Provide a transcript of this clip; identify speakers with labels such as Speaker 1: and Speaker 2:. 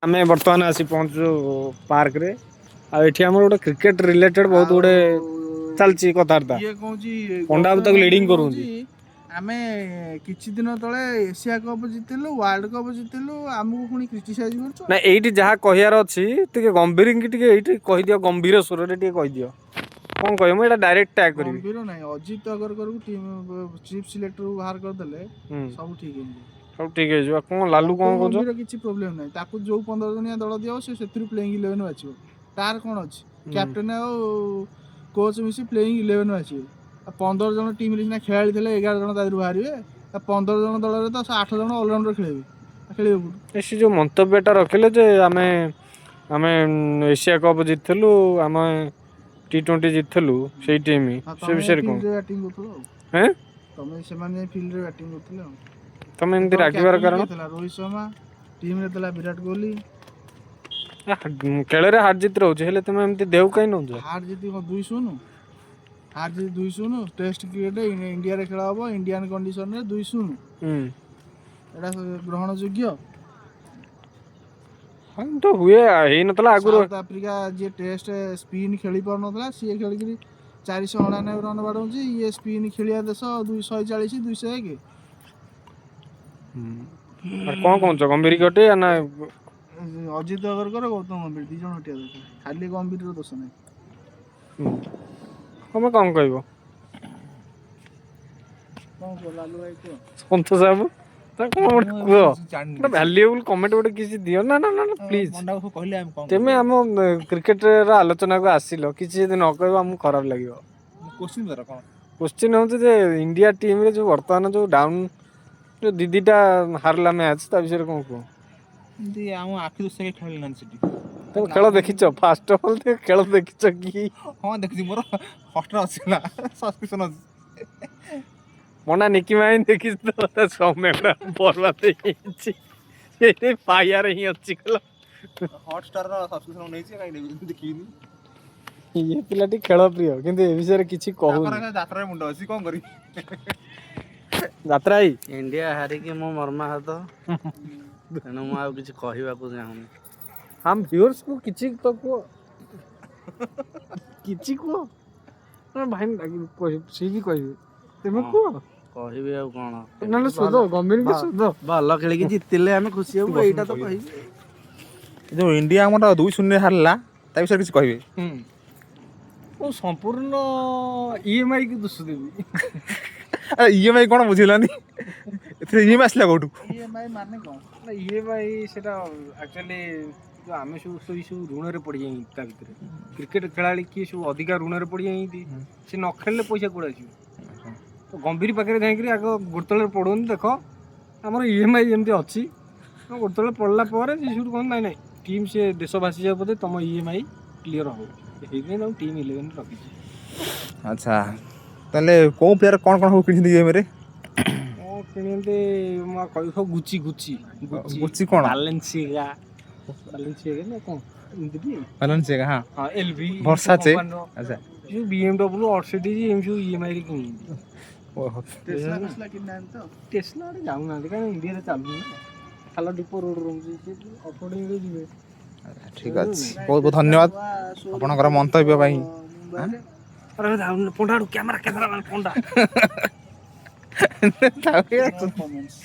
Speaker 1: ଆମେ ବର୍ତ୍ତମାନ ଆସି ପହଞ୍ଚୁ ପାର୍କରେ ଆଉ ଏଠି ଆମର ଗୋଟେ କ୍ରିକେଟ ରିଲେଟେଡ୍ ବହୁତ ଗୁଡେ ଚାଲିଛି କଥାବାର୍ତ୍ତା।
Speaker 2: ଇଏ କହୁଛି
Speaker 1: ପଣ୍ଡା ବାବୁ ତାକୁ leading କରୁଛନ୍ତି।
Speaker 2: ଆମେ କିଛି ଦିନ ତଳେ ଏସିଆ କପ୍ ଜିତିଲୁ, ୱାର୍ଲଡ କପ୍ ଜିତିଲୁ, ଆମକୁ ପୁଣି କ୍ରିଟିସାଇଜ କରୁଛ।
Speaker 1: ନା, ଏଇଠି ଯାହା କହିବାର ଅଛି ଟିକେ ଗମ୍ଭୀରକି ଟିକେ ଏଇଠି କହିଦିଅ, ଗମ୍ଭୀର ସ୍ୱରରେ ଟିକେ କହିଦିଅ। କଣ କହିବ? ମୁଁ ଏଇଟା ଡାଇରେକ୍ଟ ଟ୍ୟାଗ କରିବି।
Speaker 2: ଗମ୍ଭୀର ନାହିଁ, ଅଜିତ ଅଗରକରକୁ ଟିମ୍ ଚିଫ୍ ସିଲେକ୍ଟରକୁ ବାହାର କରିଦେଲେ ସବୁ ଠିକ ହେଇଯିବ।
Speaker 1: ସବୁ ଠିକ ହେଇଯିବ। ଆଉ କଣ ଲାଲୁ କଣ
Speaker 2: ଗୌତମ
Speaker 1: କହୁଛ?
Speaker 2: ଗମ୍ଭୀର କିଛି ପ୍ରୋବ୍ଲେମ ନାହିଁ। ତାକୁ ଯୋଉ 15 ଜଣିଆ ଦଳ ଦିଆହବ, ସେ ସେଥିରୁ ପ୍ଲେଇଂ 11 ବାଛିବ। ତାର କଣ ଅଛି? କ୍ୟାପ୍ଟେନ ଆଉ କୋଚ୍ ମିଶି ପ୍ଲେଇଂ 11 ବାଛିବେ। ଆଉ 15 ଜଣ ଟିମ୍ରେ ସିନା ଖେଳାଳି ଥିଲେ 11 ଜଣ ତା ଦେହରୁ ବାହାରିବେ। ଆଉ 15 ଜଣ ଦଳରେ ତ ସେ 8 ଜଣ ଅଲରାଉଣ୍ଡର ଖେଳିବେ, ଆଉ ଖେଳିବେ କୋଉଠୁ?
Speaker 1: ଏ ସେ ଯୋଉ ମନ୍ତବ୍ୟଟା ରଖିଲେ ଯେ ଆମେ ଆମେ ଏସିଆ କପ୍ ଜିତିଥିଲୁ, ଆମେ ଟି 20 ଜିତିଥିଲୁ, ସେଇ ଟିମ୍
Speaker 2: ହଁ,
Speaker 1: ସେ
Speaker 2: ତମେ
Speaker 1: ବିଷୟରେ କଣ?
Speaker 2: ଫିଲ୍ଡରେ ବ୍ୟାଟିଂ କରୁଥିଲ ଆଉ
Speaker 1: ହେଁ?
Speaker 2: ତମେ ସେମାନେ ଯାଇ ଫିଲ୍ଡରେ ବ୍ୟାଟିଂ କରୁଥିଲେ ଆଉ
Speaker 1: ତମେ ଏମିତି
Speaker 2: ସେତେବେଳେ
Speaker 1: ରାଗିବାର
Speaker 2: captain
Speaker 1: କାରଣ?
Speaker 2: କିଏ ଥିଲା? ରୋହିତ ଶର୍ମା। ଟିମ୍ରେ ଥିଲା ବିରାଟ କୋହଲି।
Speaker 1: ଖେଳରେ ହାର ଜିତ୍ ରହୁଛି, ହେଲେ ତମେ ଏମିତି ଦେହକୁ କାହିଁ ନଉଛ?
Speaker 2: ହାର ଜିତି କଣ 2-0? ହାର ଜିତି 2-0। ଟେଷ୍ଟ କ୍ରିକେଟ ଇଣ୍ଡିଆରେ ଖେଳ ହବ, ଇଣ୍ଡିଆନ କଣ୍ଡିସନରେ 2-0। ଏଇଟା ଗ୍ରହଣ ଯୋଗ୍ୟ?
Speaker 1: ହଁ, ତ ହୁଏ, ହେଇନଥିଲା ଆଗରୁ?
Speaker 2: ସାଉଥ ଆଫ୍ରିକା ଯିଏ ଟେଷ୍ଟ ସ୍ପିନ୍ ଖେଳି ପାରୁନଥିଲା, ସିଏ ଖେଳିକିରି 489 ରନ୍ ବାଡ଼ଉଛି। ଇଏ ସ୍ପିନ୍ ଖେଳିବା ଦେଶ 240, 201।
Speaker 1: ଆଉ କଣ କହୁଛ, ଗମ୍ଭୀର କଟେ ନା?
Speaker 2: ଅଜିତ ଅଗରକର, ଗୌତମ ଗମ୍ଭୀର ଦି ଜଣ ହଟିବା ଦରକାର। ଖାଲି ଗମ୍ଭୀରର ଦୋଷ ନାହିଁ।
Speaker 1: ତମେ କଣ କହିବ?
Speaker 2: କଣ କୁହ ଲାଲୁ ଭାଇ, କୁହ।
Speaker 1: ସନ୍ତୋଷ ବାବୁ, ତା କଣ ଗୋଟେ କୁହ।
Speaker 3: ଜାଣିନି।
Speaker 1: ଗୋଟେ ଭ୍ୟାଲୁଏବୁଲ କମେଣ୍ଟ ଗୋଟେ କିଛି ଦିଅ। ନା ନା ନା ନା, ପ୍ଲିଜ।
Speaker 3: ପଣ୍ଡାକୁ କହିଲେ ଆମେ କଣ?
Speaker 1: ତୁମେ ଆମ କ୍ରିକେଟର ଆଲୋଚନାକୁ ଆସିଲ, କିଛି ଯଦି ନ କହିବ ଆମକୁ ଖରାପ ଲାଗିବ।
Speaker 3: କୋଶ୍ଚିନ୍ ଧର କଣ?
Speaker 1: କୋଶ୍ଚିନ୍ ହେଉଛି ଯେ ଇଣ୍ଡିଆ ଟିମ୍ରେ ଯୋଉ ବର୍ତ୍ତମାନ ଯୋଉ ଡାଉନ୍, ଯୋଉ ଦି ଦିଟା ହାରିଲା ମ୍ୟାଚ୍, ତା ବିଷୟରେ କଣ କୁହ?
Speaker 3: ଏମିତି ଆମ ଆଖି ଦୋଷ କେହି ଖେଳି ନାହାନ୍ତି ସେଠି।
Speaker 1: ତମେ ଖେଳ ଦେଖିଛ? ଫାଷ୍ଟ ଅଫ୍ ଅଲ୍ ଖେଳ ଦେଖିଛ କି?
Speaker 3: ହଁ, ଦେଖିଛି। ମୋର ହଟଷ୍ଟାର ଅଛି ନା, ସବସ୍କ୍ରିପସନ୍ ଅଛି।
Speaker 1: ମନା ନିକି ମାଇନ୍ ଦେଖିଛି ତ? ତା ସମୟ ପୁରା ବର୍ବାଦ ହେଇଯାଇଛି। ସେଇଠି ପାଇଆରେ ହିଁ ଅଛି ଖେଳ।
Speaker 3: ହଟଷ୍ଟାରର ସବସ୍କ୍ରିପସନ୍ ନେଇଛି, କାହିଁ ଦେଖିବିନି?
Speaker 1: ଇଏ ପିଲାଟି ଖେଳ ପ୍ରିୟ, କିନ୍ତୁ ଏ ବିଷୟରେ କିଛି କହୁନି।
Speaker 3: ତାଙ୍କର ଯାତ୍ରାରେ ମୁଣ୍ଡ ଅଛି, କଣ କରିବି?
Speaker 1: ଯାତ୍ରା ହେଇ
Speaker 4: ଇଣ୍ଡିଆ ହାରିକି ମୁଁ ମର୍ମାହତ, ତେଣୁ ମୁଁ ଆଉ କିଛି କହିବାକୁ ଚାହୁଁନି।
Speaker 1: ଆମ ଭିଉଅର୍ସକୁ କିଛି ତ କୁହ, କିଛି କୁହ ନା। ଭାଇ ଡାକିବି, କହିବି, ସିଏ ବି କହିବେ, ତୁମେ କୁହ।
Speaker 4: କହିବି ଆଉ କଣ?
Speaker 1: ନହେଲେ ଶୋଧ, ଗମ୍ଭୀରଙ୍କୁ ଶୋଧ।
Speaker 4: ଭଲ ଖେଳିକି ଜିତିଲେ ଆମେ ଖୁସି ହବୁ, ଏଇଟା ତ କହିବି।
Speaker 3: ଯୋଉ ଇଣ୍ଡିଆ ଆମର 2-0 ହାରିଲା, ତା ବିଷୟରେ କିଛି କହିବେ?
Speaker 1: ମୁଁ ସମ୍ପୂର୍ଣ୍ଣ ଇଏମଆଇ କୁ ଦୋଷ ଦେବି।
Speaker 3: ଆରେ, ଇଏମଆଇ କଣ ବୁଝିଲାନି। ଏଥିରେ ଇଏମଆଇ ଆସିଲା କୋଉଠୁ?
Speaker 2: ଇଏମଆଇ ମାନେ କଣ?
Speaker 1: ନା, ଇଏମଆଇ ସେଟା ଆକ୍ଚୁଆଲି ଯୋଉ ଆମେ ସବୁ ସେଇ ସବୁ ଋଣରେ ପଡ଼ିଯାଇନ୍ତି। ତା ଭିତରେ କ୍ରିକେଟ ଖେଳାଳି କିଏ ସବୁ ଅଧିକା ଋଣରେ ପଡ଼ିଯାଇନ୍ତି। ସେ ନ ଖେଳିଲେ ପଇସା କୁଆଡ଼େ ଆସିବ? ତ ଗମ୍ଭୀର ପାଖରେ ଯାଇକିରି ଆଗ ଗୋଡ଼ତଳରେ ପଡ଼ନ୍ତି, ଦେଖ ଆମର ଇଏମଆଇ ଏମିତି ଅଛି। ଗୋଡ଼ତଳେ ପଡ଼ିଲା ପରେ ସେ ସେଠୁ କହନ୍ତି, ନାଇଁ ନାଇଁ, ଟିମ୍ ସେ ଦେଶ ଭାସିଯାଉ ବୋଧେ, ତମ ଇଏମଆଇ କ୍ଲିୟର ହବ। ସେଇଥିପାଇଁ ତାକୁ ଟିମ୍ 11 ରଖିଛି।
Speaker 3: ଆଚ୍ଛା, ତାହେଲେ କୋଉ ପ୍ଲେୟାର କ'ଣ କ'ଣ ସବୁ କିଣିଛନ୍ତି ଇଏମଆଇରେ?
Speaker 1: କଣ କିଣନ୍ତି ମୁଁ ଆଉ କହିବି? ସବୁ ଗୁଚି ଗୁଚି।
Speaker 3: ଗୁଚି କ'ଣ?
Speaker 1: ବାଲେନ୍ସିଆଗା, ବାଲେନ୍ସିଆଗା ନା କଣ ଏମିତି ଟି?
Speaker 3: ବାଲେନ୍ସିଆଗା, ହଁ।
Speaker 1: ହଁ, ଏଲଭି।
Speaker 3: Versace। ଆଚ୍ଛା।
Speaker 1: ଯୋଉ ବିଏମଡବ୍ଲ୍ୟୁ, ମର୍ସିଡିଜ, ଏମିତି ସବୁ ଇଏମଆଇ ରେ କିଣିଛନ୍ତି।
Speaker 3: ଓହୋ।
Speaker 2: ଟେସ୍ଲା ଫେସ୍ଲା କିଣିନାହାନ୍ତି ତ?
Speaker 1: ଟେସ୍ଲା ଆଡ଼େ ଯାଉନାହାନ୍ତି, କାରଣ ଇଣ୍ଡିଆରେ ଚାଲୁନି ନା, ଖାଲ ଢିପ ରୋଡ ରହୁଛି, ସେ ଅଫରୋଡିଂରେ ଯିବେ।
Speaker 3: ଠିକ୍ ଅଛି, ବହୁତ ବହୁତ ଧନ୍ୟବାଦ ଆପଣଙ୍କର ମନ୍ତବ୍ୟ ପାଇଁ।
Speaker 2: ମୁମ୍ବାଇରେ
Speaker 1: ଆରେ ପଣ୍ଡା ଆଡୁ କ୍ୟାମେରା, କ୍ୟାମେରା ପଣ୍ଡା।
Speaker 2: Comments.